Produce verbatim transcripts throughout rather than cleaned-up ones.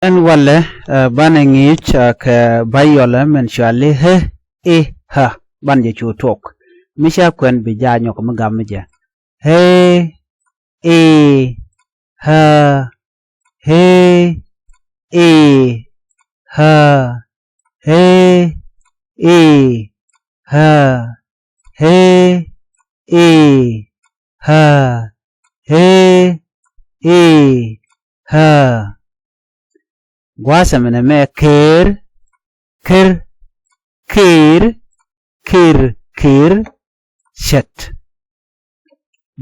Ɛn walɛ, ɛ, banɛ ŋi̱i̱c, ɛ, kɛ ba yɔlɛ min cɔali ɣä, i̱, ɣä. Banɛ jɛ cu tuɔk. Mi ca kuɛn bi jaa nyɔk mi gam mi jɛ. Ɣä, i̱, ɣä. Ɣä, i̱, ɣä. Ɣä, i̱, ɣä. Ɣä, i̱, ɣä. Ɣä, i̱, ɣä. Gua̱a̱th ɛmɛ nɛmɛ kër, kër, kër, kër, kër, cɛt.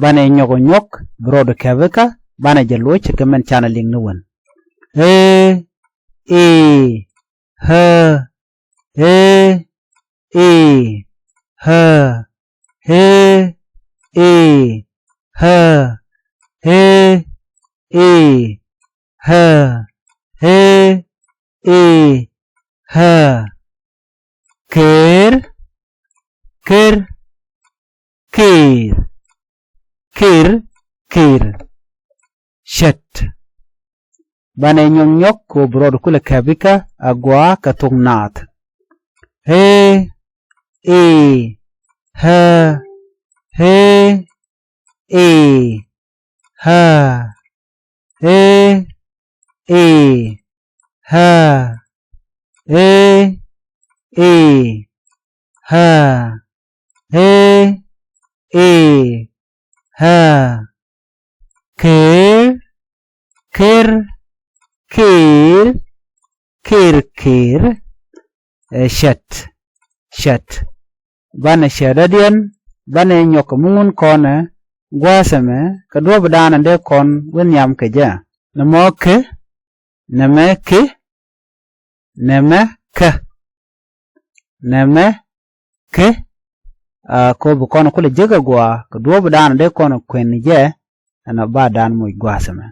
Banɛ nyɔk nyɔk bi rɔɔdu kɛpikä, banɛ jɛ loc ce̱tkɛ min canɛ liŋ ni wän. Ɣä, i̱, ɣä. Ɣä, i̱, ɣä. Ɣä, i̱, ɣä. Ɣä, i̱, ɣä. Ɣä, i̱, ɣä. Kër, kër, kër, kër, kër. Cɛt. Banɛ nyɔk nyɔk kɛ ɣöö bi rɔɔdu kulɛ kɛpikä a gɔaa kɛ thok naath. Ɣä, i̱, ɣä. Ɣä, i̱, ɣä. Ɣä, i̱, ɣä. Ɣä, i̱, ɣä. Ɣä, i̱, ɣä. Kër, kër, kër, kër, kër. Ɛ, cɛt, cɛt. Banɛ cɛt dɔ̱diɛn, banɛ nyɔk kɛ mi ŋun kɔnɛ gua̱a̱th ɛmɛ kɛ duɔ̱ɔ̱p in dee kɔn wä nhiam kɛ jɛ. Nɛmɛ kä, nɛmɛ kä, nɛmɛ kä. Nɛmɛ kä, a, kɛ ɣöö bi kɔn kulɛ jek a gɔaa kɛ duɔ̱ɔ̱p in dee kɔn kuɛn ni jɛ, ɛn a ba dan moc gua̱a̱th ɛmɛ.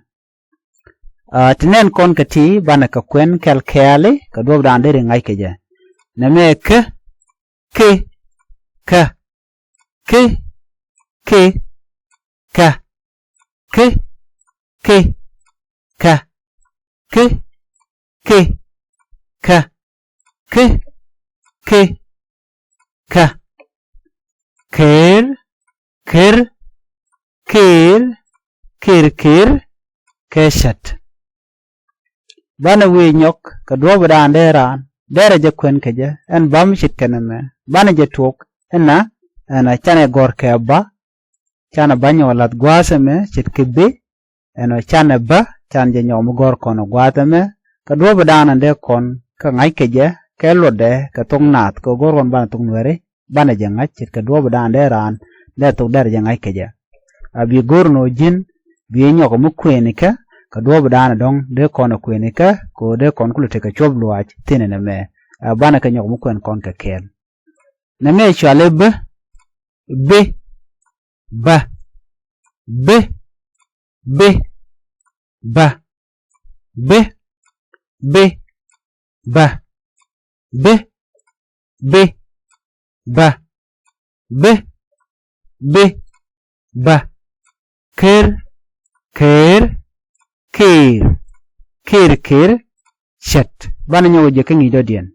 A, ti nɛn kɔn kɛ ti banɛ kɛ kuɛn kɛl kɛɛli kɛ duɔ̱ɔ̱p in deri ŋa̱c kɛ jɛ. Nɛmɛ kä, kä, kä. Kä, kä, kä. Kä, kä, kä. Kä, kä, kä. Kä, kä, kä. Kër, kër, kër, kër, kër, kɛ cɛt. Banɛ wëë nyɔk kɛ duɔ̱ɔ̱p in dee raan derɛ jɛ kuɛn kɛ jɛ, ɛn bam ce̱tkɛ nɛmɛ. Banɛ jɛ tuɔk, ɛn a, ɛn a canɛ gɔ̱r kɛ ba, canɛ ba nyɔk la̱th gua̱a̱th ɛmɛ ce̱tkɛ bi, ɛn ɔ canɛ bä, canɛ jɛ nyɔk mi gɔ̱r kɔn ɔ gua̱a̱th ɛmɛ, kɛ duɔ̱ɔ̱p in dee kɔn kɛ ŋa̱c kɛ jɛ, kɛ luɔtdɛ, kɛ thok naath, kɛ go̱r kɔn banɛ thok nuɛri, banɛ jɛ ŋa̱c ce̱tkɛ duɔ̱ɔ̱p in dee raan, dee thok derɛ jɛ ŋa̱c kɛ jɛ. A bi go̱r nɔ ji̱n, bi nyɔk mi kuɛɛni kä, kɛ duɔ̱ɔ̱p in dɔ̱ŋ, dee kɔn ɛ kuɛɛni kä, kɛ ɣöö dee kɔn kulɛ tekɛ cuɔp luaac, thi̱n ɛn ɛmɛ. A banɛ kɛ nyɔk mi kuɛɛn kɔn kɛ kɛɛl. Nɛmɛ cɔali bä, bi, bä, bi, bi, bä, bi, bi, bä, bi, bi, bä, bi, bi, bä. Kër, kër, kër, kër, kër, cɛt. Banɛ nyɔk jɛ kä ŋi̱i̱c dɔ̱diɛn.